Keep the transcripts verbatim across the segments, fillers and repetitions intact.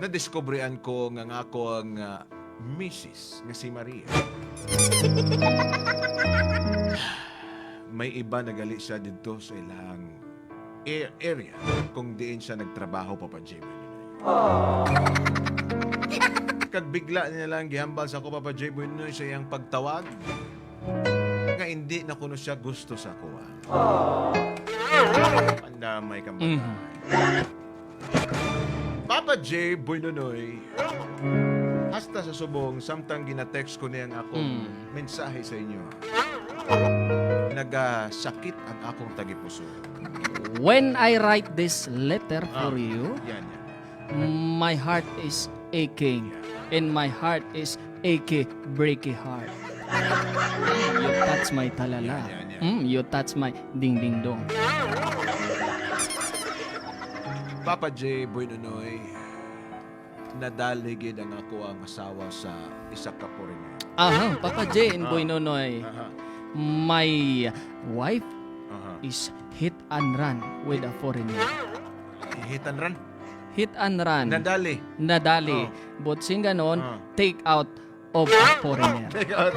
Nadiskubrihan ko nga ang akong, ah, misis nga si Maria. May iba na gali siya didto sa ilang a-, area kung diin siya nagtrabaho, Papa J Boy Nonoy. Kag bigla niya lang gihambal sa ako, Papa J Boy Nonoy, sa iyang pagtawag nga hindi na kuno siya gusto sa ako, ah. Pandamay kang bataan. Mhm. Papa J, Boy Nonoy, hasta sa subong, samtang gina-text ko niya ang akong Mm. mensahe sa inyo, nagasakit ang akong tagipuso. When I write this letter Ah, for you, yan, yan. my heart is aching, Yeah. and my heart is achy, breaky heart. You touch my talala. Yeah, yeah, yeah. Mm, you touch my ding ding dong. Papa J, Boy Nonoy, nadali gid ang ako ang asawa sa isa ka foreigner. Aha, Papa J and Ah. Boy Nonoy, Aha. my wife Aha. is hit and run with a foreigner. Hit and run? Hit and run. Nadali? Nadali. Oh. But sing ganon, Ah. take out of a foreigner. Take out.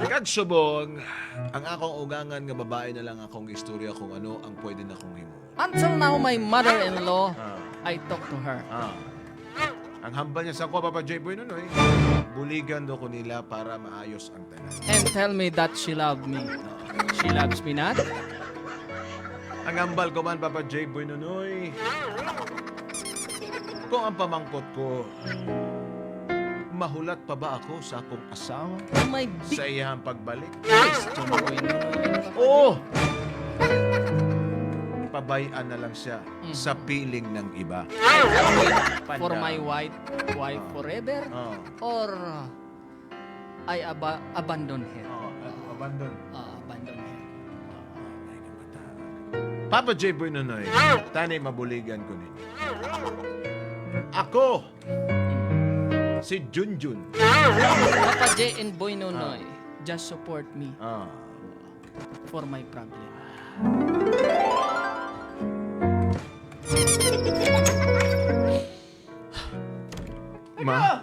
Kag subong, ang akong ugangan nga babae na lang akong istorya kung ano ang pwede na kong himo. Until now, my mother-in-law, Ah. I talk to her. Ah. Ang hambal niya sa ako, Papa J Boy Nonoy, buligan daw ko nila para maayos ang tanan. And tell me that she love me. She loves me not? Ang hambal ko man, Papa J Boy Nonoy, kung ang pamangkot ko, mahulat pa ba ako sa akong asawa Oh my big sa iyang pagbalik? Christian boy na. Oo. Pabay-an na lang siya Mhm. sa piling ng iba. For my Pandam. wife, wife Ah. forever? Ah. Or I aba-, abandon her? Ah, abandon. Ah, abandon her. Papa J Boy Nonoy, tani mabuligan ko ninyo. Ako, si Junjun. Papa J and Boy Nonoy, Ah. just support me Ah. for my problem. Ma? Ano?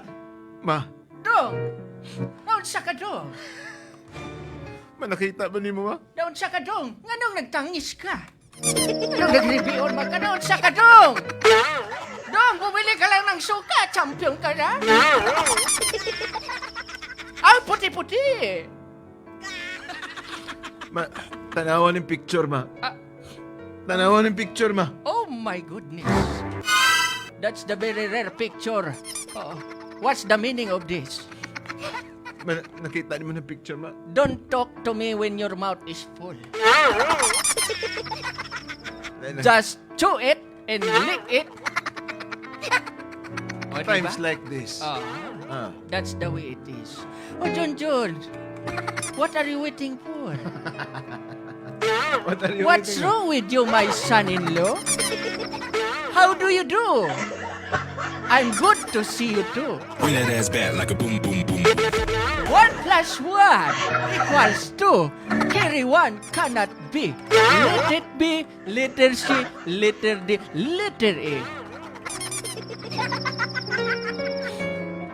Ma? Dong! Naunsa ka, Dong? Ma, nakita ba nimo, ma? Naunsa ka, Dong? Nganong nagtangis ka? Nganong nagribion man ka? Naunsa ka, Dong? Dong, bumili ka lang ng suka, champion ka na. Ang puti-puti. Ma, tanawa ning picture, ma. Ah. Tanawa ning picture, ma. Oh my goodness. That's the very rare picture. Oh, what's the meaning of this? Ma, nakita nimo na picture, ma? Don't talk to me when your mouth is full. Dahil na- Just chew it and lick it. O, di Times ba? like this. Ah. Ah. That's the way it is. Oh, Junjun, what are you waiting for? What are you What's waiting wrong with you, my son-in-law? How do you do? I'm good to see you too. Bring that ass back like a boom, boom, boom. One plus one equals two. Carry one cannot be. Let it be. Letter C, letter D, letter E.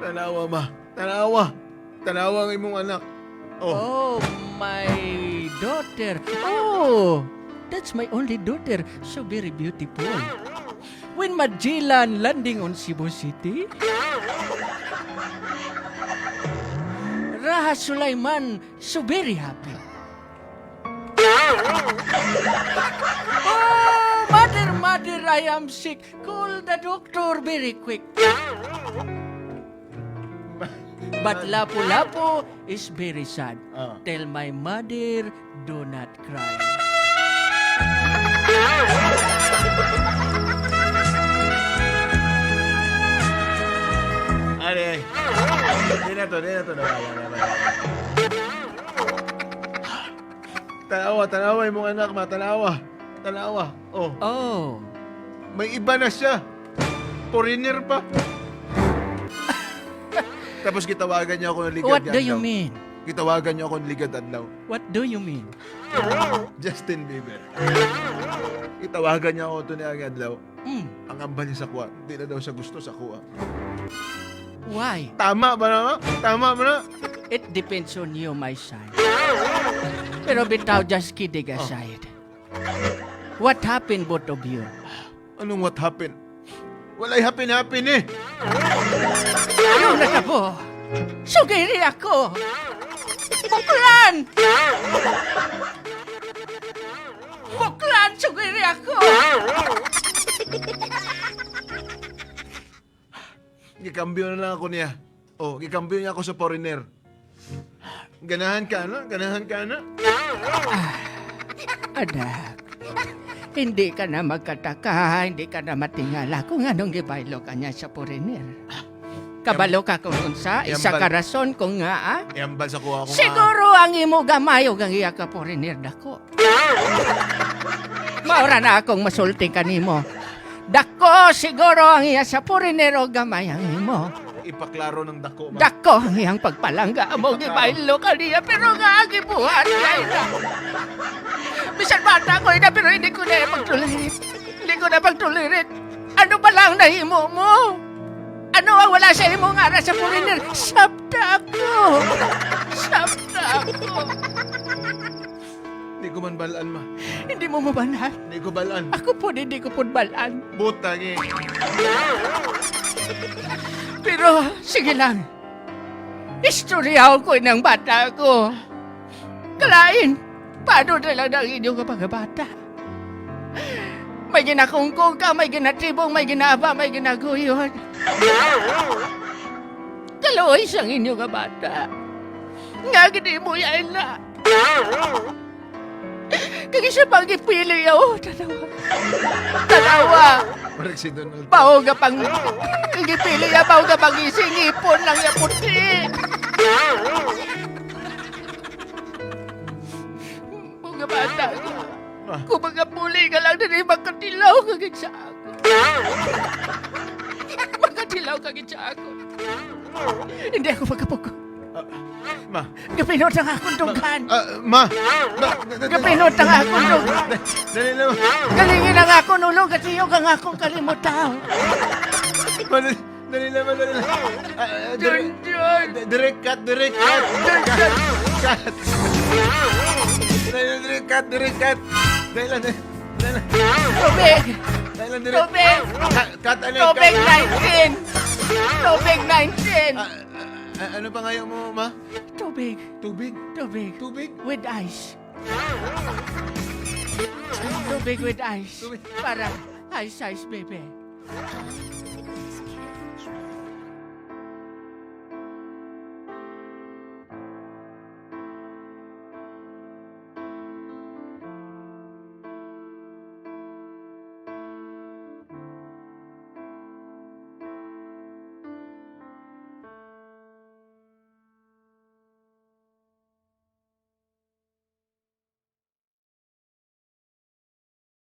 Tanawa, ma. Tanawa. Tanawa ang imong anak. Oh. Oh, my daughter. Oh, that's my only daughter. So very beautiful. When Magellan landing on Cebu City, Raha Sulaiman so very happy. Oh, mother, mother, I am sick. Call the doctor very quick. But Lapu-Lapu is very sad. Ah. Tell my mother, do not cry. Ano eh? Di na to, di na to. Nawala, nawala. Tanawa, tanawa imong anak, ma. Tanawa. Tanawa. Oh. Oh. May iba na siya. Foreigner pa. Tapos gitawagan niya ako ng ligad What do you adlaw. mean? Gitawagan niya ako ng ligad adlaw. What do you mean? Justin Bieber. Gitawagan niya ako to niya nga adlaw. Mm. Ang ambal niya sa kuha, di na daw siya gusto sa kuha. Why? Tama ba na, ma? Tama ba na? It depends on you, my son. Pero bitaw, just kidding Oh. aside. What happened, both of you? Anong what happened? Walay happen-happen eh. Ano na ka po? Sugiri ako! Buklan! Buklan, sugiri ako! Gikambyo na lang ako niya. Oh, gikambyo niya ako sa foreigner. Ganahan ka na? Ganahan ka na? Ah, anak, hindi ka na magkataka, hindi ka na matingala kung anong gibaylo ka niya sa foreigner. Kabalo ka kung unsa, isa Yambal. ka rason kung nga, ah? Yambal sa kuha ko nga. Siguro ang imo gamay ug ang iya ka foreigner dako. Mao ra na akong masulti kanimo. Dako siguro ang iya sa foreigner o gamay ang imo. Ipaklaro ng dako, ma. Dako ang iyang pagpalangga amo, Ipaklaro. gibaylo ka niya, pero nga ang gibuhat niya, ina. Bisan bata ko, ina, pero hindi ko na pag-tolerate. Hindi ko na pag-tolerate. Ano ba lang nahimo mo? Ano ang wala sa imo nga ara sa foreigner? Sabta ako! Sabta ako! Di ko man balaan, ma. Hindi mo mabalaan. Di ko balaan. Ako po, hindi ko po balaan. Butang eh. Pero, sige lang. Istoryaw ko ng bata ko. Kalain, paano na lang ang inyo nga mga bata? May ginakungkong ka, may ginatibong, may ginaaba, may ginaguyon. Kaluoy sang inyo nga bata. Nga gid mo yan na. Kag isa pang gipili, oh, tanawa. Tanawa. Parang si Donald Trump. Bawo nga pang, gipili ya, bawo nga pang isingipon lang ya puti. Mga bata, Ah. kung mga puli ka lang diri, makatilaw ka gid sa ako. Makatilaw ka gid sa ako. Hindi ako magkapugong. Ah, ma. Gapinot ang akong dughan. Ah, ma. Ma, da-, da-, Gapinot ang akong dughan. da-, dali lang. Galingin ang akong ulo, gatiyog ang akong kalimutaw. Ma, dali, dali lang, ma, dali lang. Ah, ah, dire-, Junjun! di-, direct cut, direct cut. Junjun! Cut, cut. Dali lang, direct cut, direct cut. Dali lang, dali, dali lang. Tubig! Dali lang, direct. Tubig! Cut, cut, ano, Tubig cut. nineteen! Tubig nineteen! Ah, ah, ano pangayo mo, ma? Tubig. Tubig? Tubig. Tubig? With ice. Tubig with ice. Tubig. Para ice, ice, baby.